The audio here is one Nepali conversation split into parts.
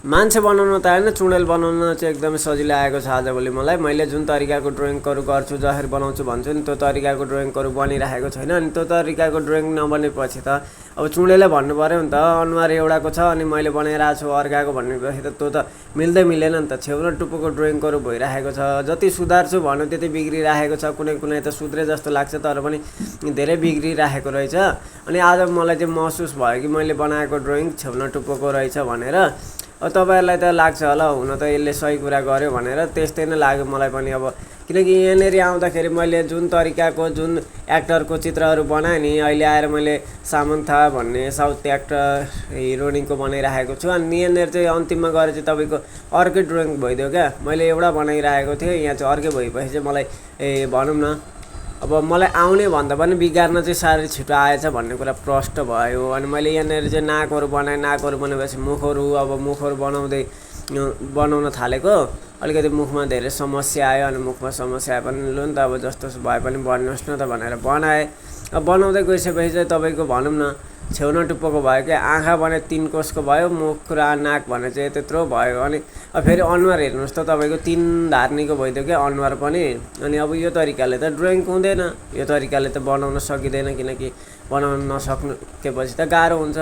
मान्छे बनाउन त होइन, चुडेल बनाउन चाहिँ एकदमै सजिलो आएको छ आजभोलि मलाई। मैले जुन तरिकाको ड्रइङहरू गर्छु, जसरी बनाउँछु भन्छु नि, त्यो तरिकाको ड्रइङहरू बनिरहेको छैन। अनि त्यो तरिकाको ड्रइङ नबनेपछि त अब चुडेलै भन्नु पऱ्यो नि त। अनुहार एउटाको छ अनि मैले बनाइरहेको छु अर्काको भनेपछि त त्यो त मिल्दै मिलेन नि त। छेउ न टुप्पोको ड्रइङहरू भइरहेको छ। जति सुधार्छु भन्नु त्यति बिग्रिरहेको छ। कुनै कुनै त सुध्रे जस्तो लाग्छ, तर पनि धेरै बिग्रिरहेको रहेछ। अनि आज मलाई चाहिँ महसुस भयो कि मैले बनाएको ड्रइङ छेउ न टुप्पोको रहेछ भनेर। अब तपाईँहरूलाई त लाग्छ होला हुन त यसले सही कुरा गर्यो भनेर, त्यस्तै नै लाग्यो मलाई पनि। अब किनकि यहाँनिर आउँदाखेरि मैले जुन तरिकाको जुन एक्टरको चित्रहरू बनाएँ नि, अहिले आएर मैले सामन्था भन्ने साउथ एक्टर हिरोइनको बनाइरहेको छु। अनि यहाँनिर चाहिँ अन्तिममा गएर चाहिँ तपाईँको अर्कै ड्रइङ भइदियो क्या। मैले एउटा बनाइरहेको थिएँ, यहाँ चाहिँ अर्कै भएपछि चाहिँ मलाई भनौँ न अब मलाई आउने भन्दा पनि बिगार्न चाहिँ साह्रै छिटो आएछ भन्ने कुरा प्रष्ट भयो। अनि मैले यहाँनिर चाहिँ नाकहरू बनाएँ। नाकहरू बनाएपछि मुखहरू, अब मुखहरू बनाउन थालेको, अलिकति मुखमा धेरै समस्या आयो। अनि मुखमा समस्या आए पनि लु नि त, अब जस्तो भए पनि बनिनुहोस् न त भनेर बनाएँ। अब बनाउँदै गइसकेपछि चाहिँ तपाईँको भनौँ न छेउ न टुप्पोको भयो क्या। आँखा भने 3 कोसको भयो, मुख र नाक भने चाहिँ त्यत्रो भयो। अनि फेरि अनुहार हेर्नुहोस् त, तपाईँको 3 धार्नीको भइदियो क्या अनुहार पनि। अनि अब यो तरिकाले त ड्रइङ हुँदैन, यो तरिकाले त बनाउन सकिँदैन, किनकि बनाउन नसकेपछि त गाह्रो हुन्छ।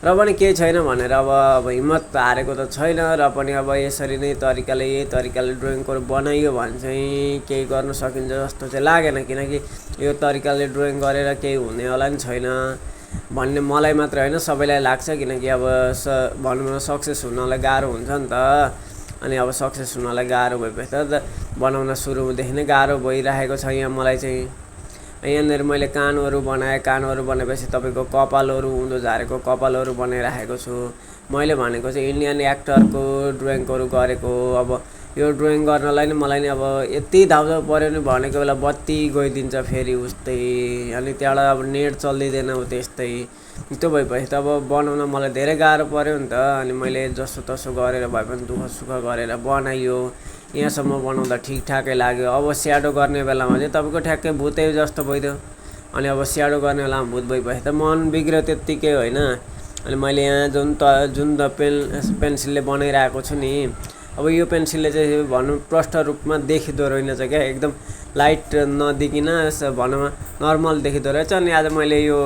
र पनि केही छैन भनेर अब हिम्मत हारेको त छैन। र पनि अब यसरी नै यही तरिकाले ड्रइङहरू बनाइयो भने चाहिँ केही गर्न सकिन्छ जस्तो चाहिँ लागेन। किनकि यो तरिकाले ड्रइङ गरेर केही हुनेवाला नि छैन भन्ने मलाई मात्र होइन, सबैलाई लाग्छ। किनकि अब भनौँ न सक्सेस हुनलाई गाह्रो हुन्छ नि त। अनि अब सक्सेस हुनलाई गाह्रो भएपछि त बनाउन सुरुदेखि नै गाह्रो भइरहेको छ यहाँ मलाई चाहिँ। यहाँनिर मैले कानहरू बनाएँ। कानहरू बनाएपछि तपाईँको कपालहरू, उँधो झारेको कपालहरू बनाइराखेको छु। मैले भनेको चाहिँ इन्डियन एक्टरको ड्रइङहरू गरेको। अब यो ड्रइङ गर्नलाई नै मलाई नि अब यति धाउधाउ पऱ्यो नि, भनेको बेला बत्ती गइदिन्छ फेरि उस्तै। अनि त्यहाँबाट अब नेट चल्दिँदैन त्यस्तै। त्यो भएपछि त अब बनाउन मलाई धेरै गाह्रो पऱ्यो नि त। अनि मैले जसो तसो गरेर भए पनि दुःख सुख गरेर बनाइयो। यहाँसम्म बनाउँदा ठिकठाकै लाग्यो। अब स्याडो गर्ने बेलामा चाहिँ तपाईँको ठ्याक्कै भूतै जस्तो भइदियो। अनि अब स्याडो गर्ने बेलामा भूत भइपछि त मन बिग्रियो त्यत्तिकै होइन। अनि मैले यहाँ जुन पेन्सिलले बनाइरहेको छु नि, अब यो पेन्सिलले चाहिँ भनौँ प्रष्ट रूपमा देखिँदो रहेनछ क्या। एकदम लाइट नदेखिन भनौँ नर्मल देखिँदो रहेछ। अनि आज मैले यो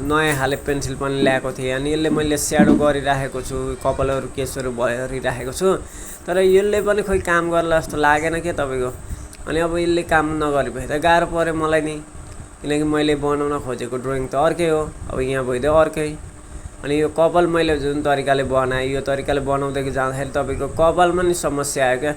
नयाँ खाले पेन्सिल पनि ल्याएको थिएँ। अनि यसले मैले स्याडो गरिराखेको छु, कपालहरू केसहरू भरिराखेको छु। तर यसले पनि खोइ काम गर्ला जस्तो लागेन क्या तपाईँको। अनि अब यसले काम नगरेपछि त गाह्रो पऱ्यो मलाई नि, किनकि मैले बनाउन खोजेको ड्रइङ त अर्कै हो, अब यहाँ भइदियो अर्कै। अनि यो कपाल मैले जुन तरिकाले बनाएँ, यो तरिकाले बनाउँदै जाँदाखेरि तपाईँको कपालमा नि समस्या आयो क्या।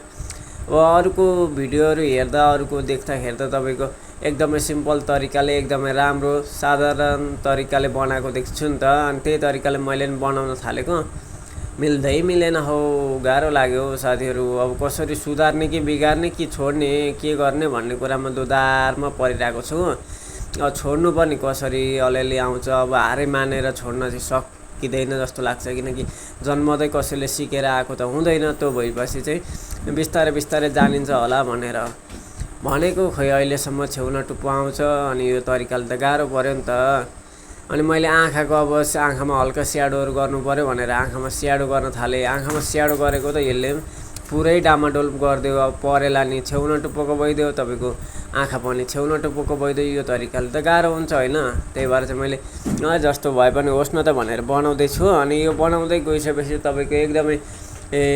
अब अरूको भिडियोहरू हेर्दा, अरूको देख्दाखेरि त तपाईँको एकदमै सिम्पल तरिकाले, एकदमै राम्रो साधारण तरिकाले बनाएको देख्छु नि त। अनि त्यही तरिकाले मैले पनि बनाउन थालेको, मिल्दै मिलेन हौ। गाह्रो लाग्यो साथीहरू। अब कसरी सुधार्ने कि बिगार्ने कि छोड्ने के गर्ने भन्ने कुरामा दोधारमा परिरहेको छु। अब छोड्नु पनि कसरी अलिअलि आउँछ। अब हारै मानेर छोड्न चाहिँ सकिँदैन जस्तो लाग्छ। किनकि जन्मदै कसैले सिकेर आएको त हुँदैन। त्यो भएपछि चाहिँ बिस्तारै बिस्तारै जानिन्छ होला भनेर भनेको। खोइ अहिलेसम्म छेउ न टुप्पो आउँछ। अनि यो तरिकाले त गाह्रो पऱ्यो नि त। अनि मैले आँखाको अब आँखामा हल्का स्याडोहरू गर्नु पऱ्यो भनेर आँखामा स्याडो गर्न थालेँ। आँखामा स्याडो गरेको त यसले पुरै डामाडोल गरिदियो। अब परेला नि छेउ न टुप्पोको भइदियो, तपाईँको आँखा पनि छेउ न टुप्पोको भइदियो। यो तरिकाले त गाह्रो हुन्छ होइन। त्यही भएर चाहिँ मैले जस्तो भए पनि होस् न त भनेर बनाउँदैछु। अनि यो बनाउँदै गइसकेपछि तपाईँको एकदमै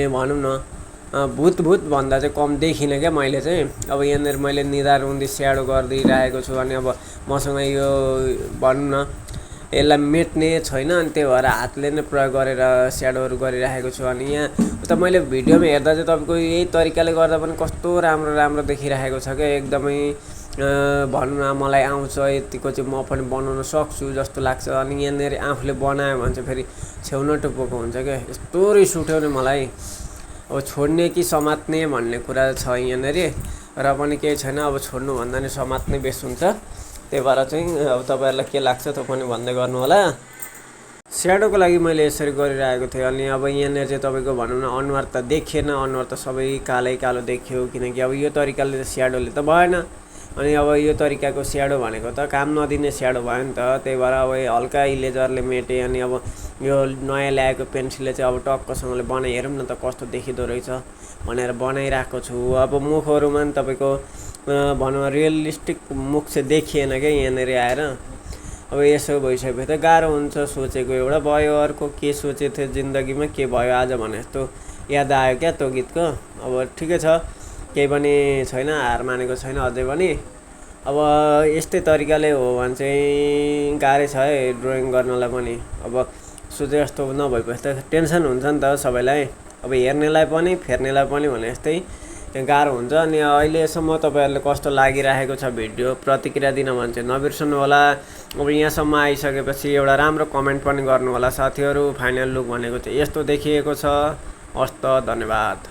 भनौँ न भूत भन्दा चाहिँ कम देखिनँ क्या मैले चाहिँ। अब यहाँनिर मैले निधार उन्दी स्याडो गरिदिइरहेको छु। अनि अब मसँग यो भनौँ न यसलाई मेट्ने छैन। अनि त्यही भएर हातले नै प्रयोग गरेर स्याडोहरू गरिरहेको छु। अनि यहाँ त मैले भिडियोमा हेर्दा चाहिँ तपाईँको यही तरिकाले गर्दा पनि कस्तो राम्रो देखिरहेको छ क्या। एकदमै भनौँ न मलाई आउँछ यतिको चाहिँ म पनि बनाउन सक्छु जस्तो लाग्छ। अनि यहाँनिर आफूले बनायो भने चाहिँ फेरि छेउ न टुप्पोको हुन्छ क्या। यस्तो रिस उठ्यो नि मलाई। अब छोड्ने कि समात्ने भन्ने कुरा छ यहाँनिर। र पनि केही छैन, अब छोड्नुभन्दा नि समात्ने बेस हुन्छ। त्यही भएर चाहिँ अब तपाईँहरूलाई के लाग्छ त्यो पनि भन्दै गर्नु होला। स्याडोको लागि मैले यसरी गरिरहेको थिएँ। अनि अब यहाँनिर चाहिँ तपाईँको भनौँ न अनुहार त देखिएन। अनुहार त सबै कालो देखियो। किनकि अब यो तरिकाले त स्याडोले त भएन। अनि अब यो तरिकाको स्याडो भनेको त काम नदिने स्याडो भयो नि त, त्यही भएर अब हल्का इरेजरले मेटेँ। अनि अब यो नयाँ ल्याएको पेन्सिलले चाहिँ अब टक्कसँगले बनाइ हेरौँ न त कस्तो देखिँदो रहेछ भनेर बनाइरहेको छु। अब मुखहरूमा नि तपाईँको भनौँ रियलिस्टिक मुख चाहिँ देखिएन क्या यहाँनिर आएर। अब यसो भइसकेपछि त गाह्रो हुन्छ। सोचेको एउटा भयो, अर्को के सोचेको थियो जिन्दगीमा के भयो आज भने जस्तो याद आयो क्या त्यो गीतको। अब ठिकै छ, केही पनि छैन, हार मानेको छैन अझै पनि। अब यस्तै तरिकाले हो भने चाहिँ गाह्रै छ है ड्रइङ गर्नलाई पनि। अब सोचे जस्तो नभएपछि त टेन्सन हुन्छ नि त सबैलाई, अब हेर्नेलाई पनि फेर्नेलाई पनि भने जस्तै गाह्रो हुन्छ। अनि अहिलेसम्म तपाईँहरूले कस्तो लागिरहेको छ भिडियो प्रतिक्रिया दिन भने चाहिँ नबिर्सनु होला। अब यहाँसम्म आइसकेपछि एउटा राम्रो कमेन्ट पनि गर्नु होला साथीहरू। फाइनल लुक भनेको चाहिँ यस्तो देखिएको छ। हस्त, धन्यवाद।